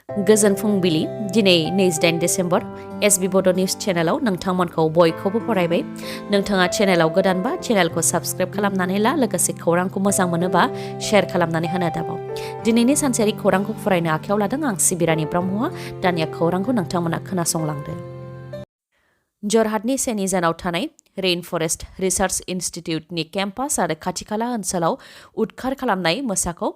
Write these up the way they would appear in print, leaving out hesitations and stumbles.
गोजोन फुंबिलि दिनै 28 डिसेम्बर एसबी बड' निउज चेनेलाव नोंथांमोनखौ बयखौबो फरायबाय नोंथाङा चेनेलाव गोदानबा चेनेलखौ साबस्क्राइब खालामनानै ला लोगोसे खौरांखौ मोजां मोनोबा शेयार खालामनानै होनो दाबाव दिनैनि सानसेयारि खौरांखौ फरायनो आखायाव लादों आं सिबिरानि ब्रह्मआ दानिया खौरांखौ नोंथांमोना खोनासंलांदो जरहाटनि सेनिजानाव थानाय रेइन फरेस्ट रिसार्च इनस्टिट्यूटनि केम्पास आरो खाथिखाला ओनसोलाव उदखार खालामनाय मोसाखौ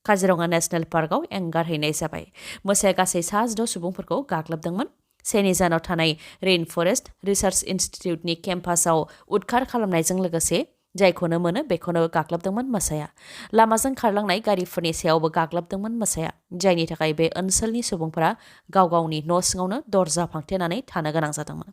काजिरङा नेशनेल पार्कआव एंगारहैनाय जाबाय मोसाया गासै 6 सुबुंफोरखौ गाग्लोबदोंमोन सेनिजानाव थानाय रेइन फरेस्ट रिसार्च इनस्टिट्यूटनि केम्पासाव उदखार खालामनायजों लोगोसे जायखौनो मोनो बेखौनो गाग्लोबदोंमोन मोसाया लामाजों खारलांनाय गारिफोरनि सायावबो गाग्लोबदोंमोन मोसाया जायनि थाखाय बे ओनसोलनि सुबुंफोरा गाव गावनि न' सिङावनो दरजा फांथेनानै थानो गोनां जादोंमोन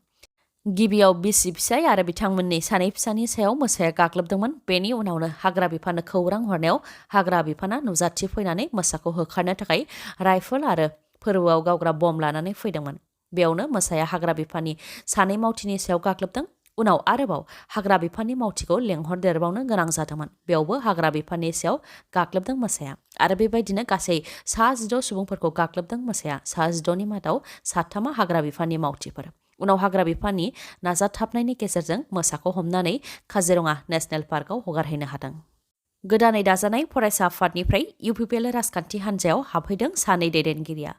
गिबियाव बिसि फिसाय आरो बिथांमोननि सानै फिसानि सायाव मोसाया गाग्लोबदोंमोन बेनि उनावनो हाग्रा बिफाननो खौरां हरनायाव हाग्रा बिफाना नुजाथि फैनानै मोसाखौ होखारनो थाखाय राइफल आरो फोरबोआव गावग्रा बम लानानै फैदोंमोन बेयावनो मोसाया हाग्रा बिफाननि सानै मावथिनि सायाव गाग्लोबदों उनाव आरोबाव हाग्रा बिफाननि मावथिखौ लेंहरदेरबावनो गोनां जादोंमोन बेयावबो हाग्रा बिफाननि सायाव गाग्लोबदों मोसाया आरो बेबायदिनो गासै 16 सुबुंफोरखौ गाग्लोबदों मोसाया 16नि मादाव 3 हाग्रा बिफाननि मावथिफोर उनाव हाग्रा बिफाननि नाजाथाबनायनि गेजेरजों मोसाखौ हमनानै काजिरङा नेशनेल पार्कआव हगारहैनो हादों गोदानै दाजानाय फरायसा आफादनिफ्राय इउपिपिएल राजखान्थि हान्जायाव हाबहैदों सानै दैदेनगिरिया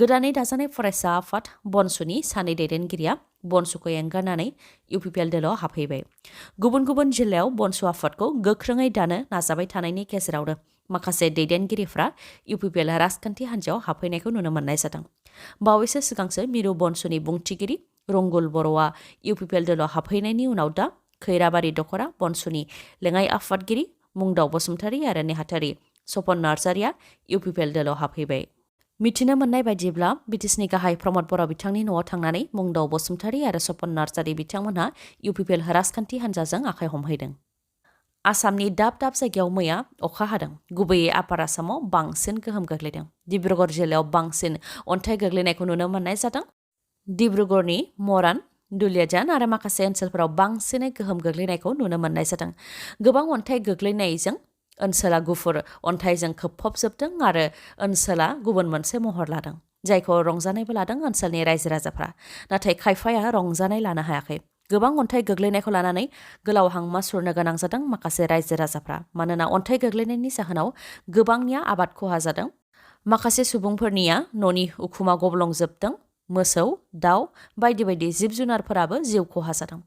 गोदानै दाजानाय फरायसा आफाद बनसुनि सानै दैदेनगिरिया बनसुखौ एंगारनानै इउपिपिएल दोलोआव हाबहैबाय गुबुन गुबुन जिल्लायाव बनसु आफादखौ गोख्रोङै दानो नाजाबाय थानायनि गेजेरावनो माखासे दैदेनगिरिफ्रा इउपिपिएल राजखान्थि हान्जायाव हाबहैनायखौ नुनो मोननाय जादों बावैसो सिगांसो मिरु बनसुनि बुंथिगिरि रंगुल बर'आ इउपिपिएल दोलोआव हाबहैनायनि उनाव दा खैराबारि दखरा बनसुनि लेङाइ आफादगिरि मुंदाव बसुमतारी आरो नेहाथारि सपन नार्जारिया इउपिपिएल दोलोआव हाबहैबाय मिथिनो मोननाय बायदिब्ला बिटिसिनि गाहाय प्रमद बर' बिथांनि न'आव थांनानै मुंदाव बसुमतारी आरो सपन नार्जारि बिथांमोनहा इउपिपिएल राजखान्थि हान्जाजों आखाइ हमहैदों आसामनि दाब दाब जायगायाव मैया अखा हादों गुबैयै आपार आसामाव बांसिन गोहोम गोग्लैदों डिब्रुगड़ जिल्लायाव बांसिन अन्थाइ गोग्लैनायखौ नुनो मोननाय जादों डिब्रुगड़नि मरान दुलियाजान आरो माखासे ओनसोलफोराव बांसिनै गोहोम गोग्लैनायखौ नुनो मोननाय जादों गोबां अन्थाइ गोग्लैनायजों ओनसोला गुफुर अन्थाइजों खोबफबजोबदों आरो ओनसोला गुबुन मोनसे महर लादों जायखौ रंजानायबो लादों ओनसोलनि रायजो राजाफ्रा नाथाय खायफाया रंजानाय लानो हायाखै गोबां अन्थाइ गोग्लैनायखौ लानानै गोलाव हांमा सुरनो गोनां जादों माखासे रायजो राजाफ्रा मानोना अन्थाइ गोग्लैनायनि जाहोनाव गोबांनिया आबाद खहा जादों माखासे सुबुंफोरनिया न'नि उखुमा गब्लंजोबदों मोसौ दाउ बायदि बायदि जिब जुनारफोराबो जिउ खहा जादों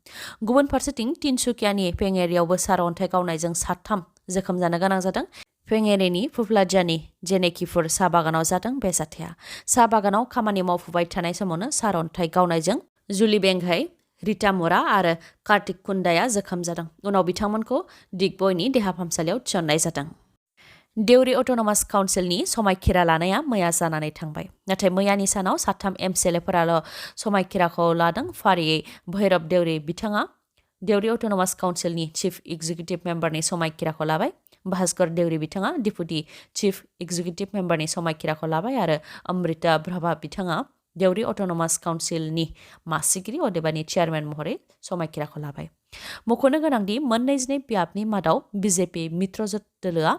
गुबुन फारसेथिं तिनसुकियानि पेङेरियावबो सारअन्थाइ गावनायजों 3 जोखोम जानो गोनां जादों पेङेरिनि फुफ्लाजानि जेनेकिफुर साहा बागानाव जादों बे जाथाया साहा बागानाव खामानि मावफुबाय थानाय समावनो सारअन्थाइ गावनायजों जुलि बेंघाइ रिता मुरा आरो कार्तिक कुन्डाया जोखोम जादों उनाव बिथांमोनखौ दिग्बयनि देहा फाहामसालियाव थिसननाय जादों देउरि अट'नमास काउन्सिलनि समायखिरा लानाया मैया जानानै थांबाय नाथाय मैयानि सानाव 3 एमसिएलएफोराल' समायखिराखौ लादों फारियै भैरब देउरि बिथाङा देउरि अट'नमास काउन्सिलनि चिफ एक्जिकिउटिभ मेम्बारनि समायखिराखौ लाबाय भास्कर देउरि बिथाङा डिपुटि चिफ एक्जिकिउटिभ मेम्बारनि समायखिराखौ लाबाय आरो अमृता प्रभा बिथाङा देउरि अट'नमास काउन्सिलनि मासिगिरि अदेबानि चेयारमेन महरै समायखिराखौ लाबाय मख'नो गोनांदि मोननै बियाबनि मादाव बिजेपि मित्रजोट दोलोआ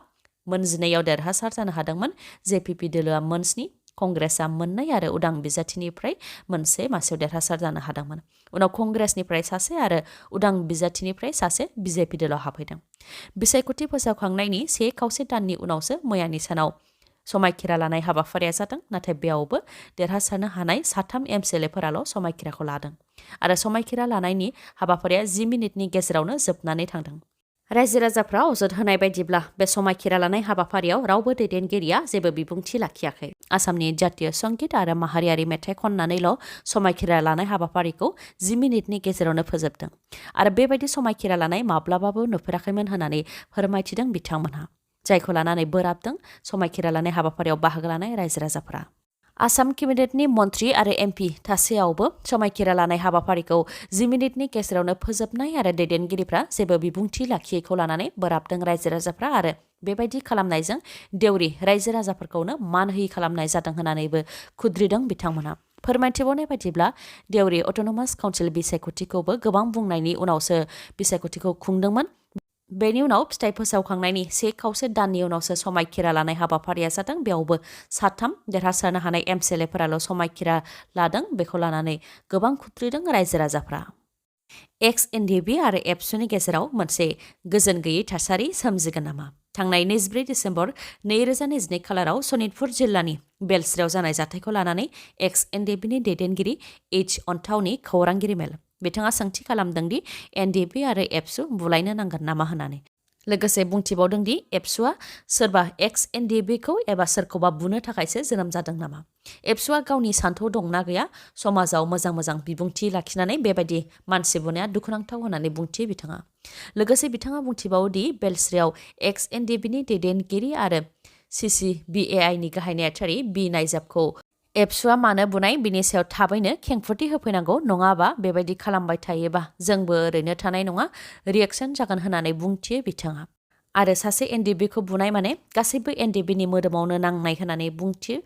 मोन 12 देरहासार जानो हादोंमोन जेपिपि दोलोआ मोन 7 कंग्रेसआ मोननै आरो उदां बिजाथिनिफ्राय मोनसे मासियाव देरहासार जानो हादोंमोन उनाव कंग्रेसनिफ्राय सासे आरो उदां बिजाथिनिफ्राय सासे बिजेपि दोलोआव हाबहैदों बिसायख'थि फोसावखांनायनि 1/4 दाननि उनावसो मैयानि सानाव समायखिरा लानाय हाबाफारिया जादों नाथाय बेयावबो देरहासारनो हानाय 3 एमसिएलएफोराल' समायखिराखौ लादों आरो समायखिरा लानायनि हाबाफारिया 10 मिनिटनि गेजेरावनो जोबनानै थांदों रायजो राजाफ्रा अजद होनाय बायदिब्ला बे समायखिरा लानाय हाबाफारियाव रावबो दैदेनगिरिया जेबो बिबुंथि लाखियाखै आसामनि जातीय संगीत आरो माहारियारि मेथाइ खननानैल' समायखिरा लानाय हाबाफारिखौ 10 मिनिटनि गेजेरावनो फोजोबदों आरो बेबायदि समायखिरा लानाय माब्लाबाबो नुफेराखैमोन होननानै फोरमायथिदों बिथांमोनहा जायखौ लानानै बोराबदों समायखिरा लानाय हाबाफारियाव बाहागो लानाय रायजो राजाफ्रा आसाम केबिनेटनि मन्थ्रि आरो एमपि थासेयावबो समायखिरा लानाय हाबाफारिखौ 10 मिनिटनि गेजेरावनो फोजोबनाय आरो दैदेनगिरिफ्रा जेबो बिबुंथि लाखियैखौ लानानै बोराबदों रायजो राजाफ्रा आरो बेबायदि खालामनायजों देउरि रायजो राजाफोरखौनो मान होयि खालामनाय जादों होननानैबो खुद्रिदों बिथांमोनहा फोरमायथिबावनाय बायदिब्ला देउरि अट'नमास काउन्सिल बिसायख'थिखौबो गोबां बुंनायनि उनावसो बिसायख'थिखौ खुंदोंमोन बेनि उनाव फिथाइ फोसावखांनायनि 1/4 दाननि उनावसो समायखिरा लानाय हाबाफारिया जादों। बेयावबो 3 देरहासारनो हानाय एमसिएलएफोराल' समायखिरा लादों। बेखौ लानानै गोबां खुद्रिदों रायजो राजाफ्रा। EX-NDFB आरो ABSUनि गेजेराव मोनसे गोजोन गैयै थासारि सोमजिगोन नामा? थांनाय 24 दिसेम्बर 2022 खालाराव सनितपुर जिल्लानि बेलस्रियाव जानाय जाथायखौ लानानै EX-NDFBनि दैदेनगिरि अन्थावनि खौरांगिरि मेल। बिथाङा सोंथि खालामदों दि NDFB आरो ABSU बुलायनो नांगोन नामा होननानै। लोगोसे बुंथिबावदों दि ABSUआ सोरबा EX-NDFBखौ एबा सोरखौबा बुनो थाखायसो जोनोम जादों नामा? ABSUआ गावनि सान्थौ दंना गैया? समाजाव मोजां बिबुंथि लाखिनानै बेबायदि मानसि बुनाया दुखुनांथाव होननानै बुंथियो बिथाङा। लोगोसे बिथाङा बुंथिबावो दि बेलस्रियाव EX-NDFBनि दैदेनगिरि आरो CCBAIनि गाहाय नेहाथारि बि नायजाबखौ ABSUआ मानो बुनाय बिनि सायाव थाबैनो खेंफोरथि होफैनांगौ, नङाबा बेबायदि खालामबाय थायोबा जोंबो ओरैनो थानाय नङा, रिएक्सन जागोन होननानै बुंथियो बिथाङा। आरो सासे NDFBखौ बुनाय माने गासैबो NDFBनि मोदोमावनो नांनाय होननानै बुंथियो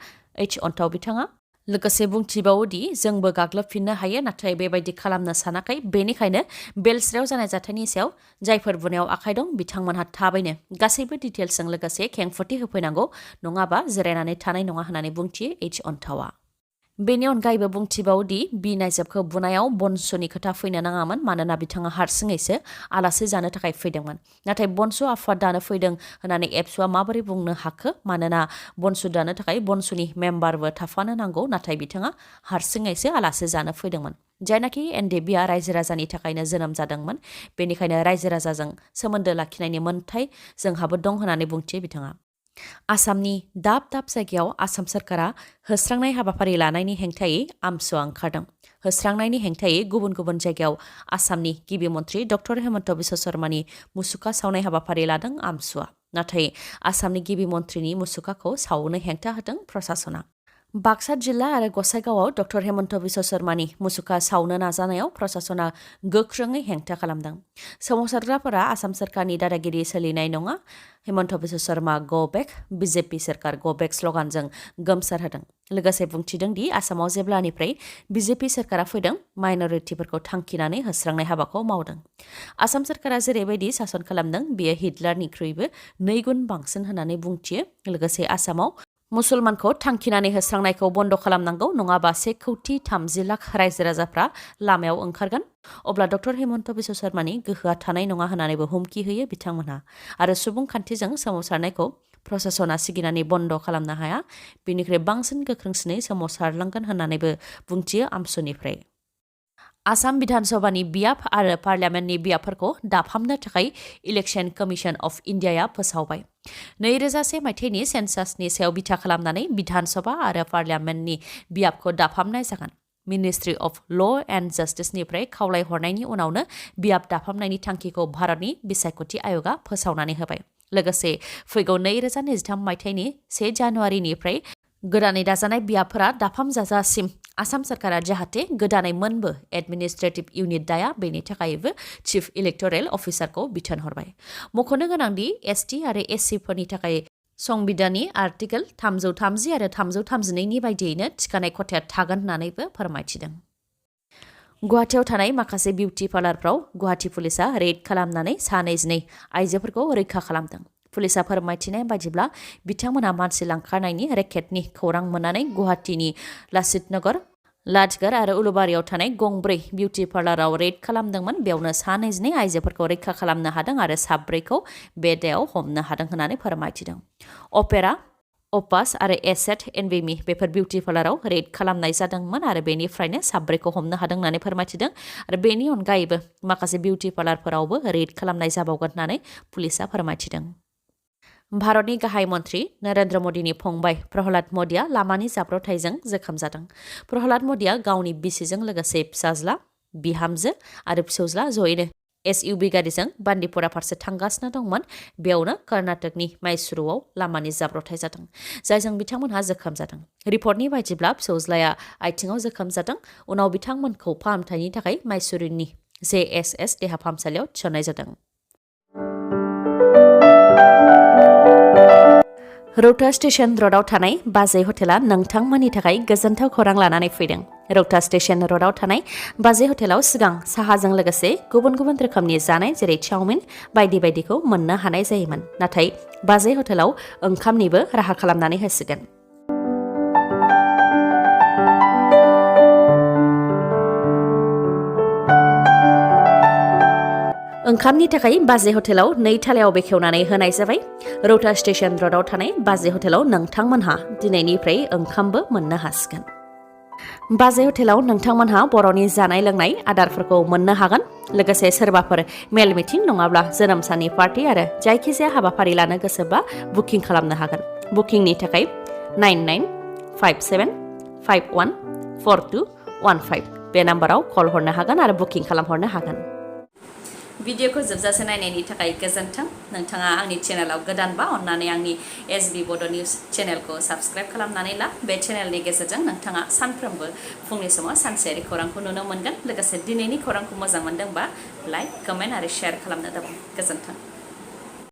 अन्थाव बिथाङा। लोगोसे बुंथिबावो दि जोंबो गाग्लोबफिननो हायो, नाथाय बेबायदि खालामनो सानाखै। बेनिखायनो बेलस्रियाव जानाय जाथायनि सायाव जायफोर बुनायाव आखाइ दं बिथांमोनहा थाबैनो गासैबो डिटेल्सजों लोगोसे खेंफोरथि होफैनांगौ, नङाबा जिरायनानै थानाय नङा होननानै बुंथियो अन्थावा। बेनि अनगायैबो बुंथिबावो दि बि नायजाबखौ बुनायाव बनसुनि खोथा फैनो नाङामोन, मानोना बिथाङा हारसिङैसो आलासि जानो थाखाय फैदोंमोन। नाथाय बनसु आफाद दानो फैदों होननानै ABSUआ माबोरै बुंनो हाखो? मानोना बनसु दानो थाखाय बनसुनि मेम्बारबो थाफानो नांगौ, नाथाय बिथाङा हारसिङैसो आलासि जानो फैदोंमोन। जायनाखि NDFBआ रायजो राजानि थाखायनो जोनोम जादोंमोन, बेनिखायनो रायजो राजाजों सोमोन्दो लाखिनायनि मोन्थाय जोंहाबो दं होननानै बुंथियो बिथाङा। आसामनि दाब जायगायाव आसाम सोरखारा होस्रांनाय हाबाफारि लानायनि हेंथायै आमसुआ ओंखारदों। होस्रांनायनि हेंथायै गुबुन जायगायाव आसामनि गिबि मन्थ्रि डक्टर हेमन्त बिश्व शर्मानि मुसुखा सावनाय हाबाफारि लादों आमसुआ। नाथाय आसामनि गिबि मन्थ्रिनि मुसुखाखौ सावनो हेंथा होदों प्रशासना। बाक्सा जिल्ला आरो गसाइगावआव डक्टर हेमन्त बिश्व शर्मानि मुसुखा सावनो नाजानायाव प्रशासना गोख्रोङै हेंथा खालामदों। सोमावसारग्राफोरा आसाम सोरखारनि दादागिरि सोलिनाय नङा, हेमन्त बिश्व शर्मा गो बेक, BJP सोरखार गो बेक स्लगानजों गोमसार होदों। लोगोसे बुंथिदों दि आसामाव जेब्लानिफ्राय BJP सोरखारा फैदों, माइनरिटिफोरखौ थांखिनानै होस्रांनाय हाबाखौ मावदों। आसाम सोरखारा जेरैबायदि सासन खालामदों बेयो हिटलारनिख्रुइबो 2 गुन बांसिन होननानै बुंथियो। लोगोसे आसामाव मुसलमानखौ थांखिनानै होस्रांनायखौ बन्द खालामनांगौ, नङाबा 1,30 लाख रायजो राजाफ्रा लामायाव ओंखारगोन। अब्ला डक्टर हेमन्त बिश्व शर्मानि गोहोआ थानाय नङा होननानैबो हुमखि होयो बिथांमोनहा। आरो सुबुंखान्थिजों सोमावसारनायखौ प्रशासना सिगिनानै बन्द खालामनो हाया, बेनिख्रुइ बांसिन गोख्रोंसिनै सोमावसारलांगोन होननानैबो बुंथियो आमसुनिफ्राय। आसाम बिधानसभानि बियाब आरो पार्लियामेन्टनि बियाबफोरखौ दाफामनो थाखाय इलेक्शन कमिशन अफ इन्डियाया फोसावबाय। 2001 मायथाइनि सेन्सासनि सायाव बिथा खालामनानै बिधानसभा आरो पार्लियामेन्टनि बियाबखौ दाफामनाय जागोन। मिनिस्ट्रि अफ ल एन्ड जास्टिसनिफ्राय खावलायहरनायनि उनावनो बियाब दाफामनायनि थांखिखौ भारतनि बिसायख'थि आय'गआ फोसावनानै होबाय। लोगोसे फैगौ 2023 मायथाइनि 1 जानुवारिनिफ्राय गोदानै दाजानाय बियाबफोरा दाफाम जाजासिम आसाम सोरखारा जाहाथे गोदानै मोनबो एडमिनिस्ट्रेटिभ इउनिट दाया, बेनि थाखायबो चिफ इलेक्टरेल अफिसारखौ बिथोन हरबाय। मख'नो गोनांदि ST आरो SC फोरनि थाखाय संबिधाननि आर्टिकेल 330 आरो 332 बायदियैनो थिखानाय खथाया थागोन होननानैबो फोरमायथिदों। गुवाहाटीआव थानाय माखासे बिउटि पार्लारफ्राव गुवाहाटी पुलिसा रेड खालामनानै 2 आइजोफोरखौ रैखा खालामदों। पुलिसा फोरमायथिनाय बायदिब्ला बिथांमोना मानसि लांखारनायनि रेकेटनि खौरां मोननानै गुवाहाटीनि लासित नगर, लाजगड़ आरो उलुबारियाव थानाय गंब्रै बिउटि पार्लाराव रेड खालामदोंमोन। बेयावनो 2 आइजोफोरखौ रैखा खालामनो हादों आरो 4खौ बे दायाव हमनो हादों होननानै फोरमायथिदों। अपेरा, अपास आरो एसेट एनवेमी बेफोर बिउटि पार्लाराव रेड खालामनाय जादोंमोन आरो बेनिफ्रायनो 4खौ हमनो हादों होननानै फोरमायथिदों। आरो बेनि अनगायैबो माखासे बिउटि पार्लारफोरावबो रेड खालामनाय जाबावगोन होननानै पुलिसा फोरमायथिदों। भारतनि गाहाय मन्थ्रि नरेन्द्र मदिनि फंबाय प्रहलाद मदिया लामानि जाब्रबथायजों जोखोम जादों। प्रहलाद मदिया गावनि बिसिजों लोगोसे फिसाज्ला, बिहामजो आरो फिसौज्ला जयैनो SUV गारिजों बान्दिपुरा फारसे थांगासिनो दंमोन। बेयावनो कर्नाटकनि माइसुरुआव लामानि जाब्रबथाय जादों, जायजों बिथांमोनहा जोखोम जादों। रिपर्टनि बायदिब्ला फिसौज्लाया आथिङाव जोखोम जादों। उनाव बिथांमोनखौ फाहामथायनि थाखाय माइसुरुनि JSS देहा फाहामसालियाव थिसननाय जादों। रौता स्टेशन र'डआव थानाय बाजै हटेला नोंथांमोननि थाखाय गोजोनथाव खौरां लानानै फैदों। रौता स्टेशन र'डआव थानाय बाजै हटेलाव सिगां साहाजों लोगोसे गुबुन गुबुन रोखोमनि जानाय जेरै चाउमिन बायदि बायदिखौ मोननो हानाय जायोमोन नाथाय बाजै हटेलाव ओंखामनिबो राहा खालामनानै होसिगोन ओंखामनि थाखाय बाजै हटेलाव 2 थालायाव बेखेवनानै होनाय जाबाय रौता स्टेशन र'डआव थानाय बाजै हटेलाव नोंथांमोनहा दिनैनिफ्राय ओंखामबो मोननो हासिगोन बाजै हटेलाव नोंथांमोनहा बर'नि जानाय लोंनाय आदारफोरखौ मोननो हागोन लोगोसे सोरबाफोर मेल मिटिं नङाब्ला जोनोम साननि पार्टी आरो जायखिजाया हाबाफारि लानो गोसोबा बुकिं खालामनो हागोन बुकिंनि थाखाय 9957514215 बे नाम्बाराव कल हरनो हागोन आरो बुकिं खालामहरनो हागोन भिडिअखौ जोबजासे नायनायनि थाखाय गोजोन्थों नोंथाङा आंनि चेनेलाव गोदानबा अन्नानै आंनि एसबी बड' निउज चेनेलखौ साबस्क्राइब खालामनानै ला बे चेनेलनि गेजेरजों नोंथाङा सानफ्रोमबो फुंनि समाव सानसेयारि खौरांखौ नुनो मोनगोन लोगोसे दिनैनि खौरांखौ मोजां मोनदोंबा लाइक कमेन्ट आरो शेयार खालामनो दाबाव गोजोन्थों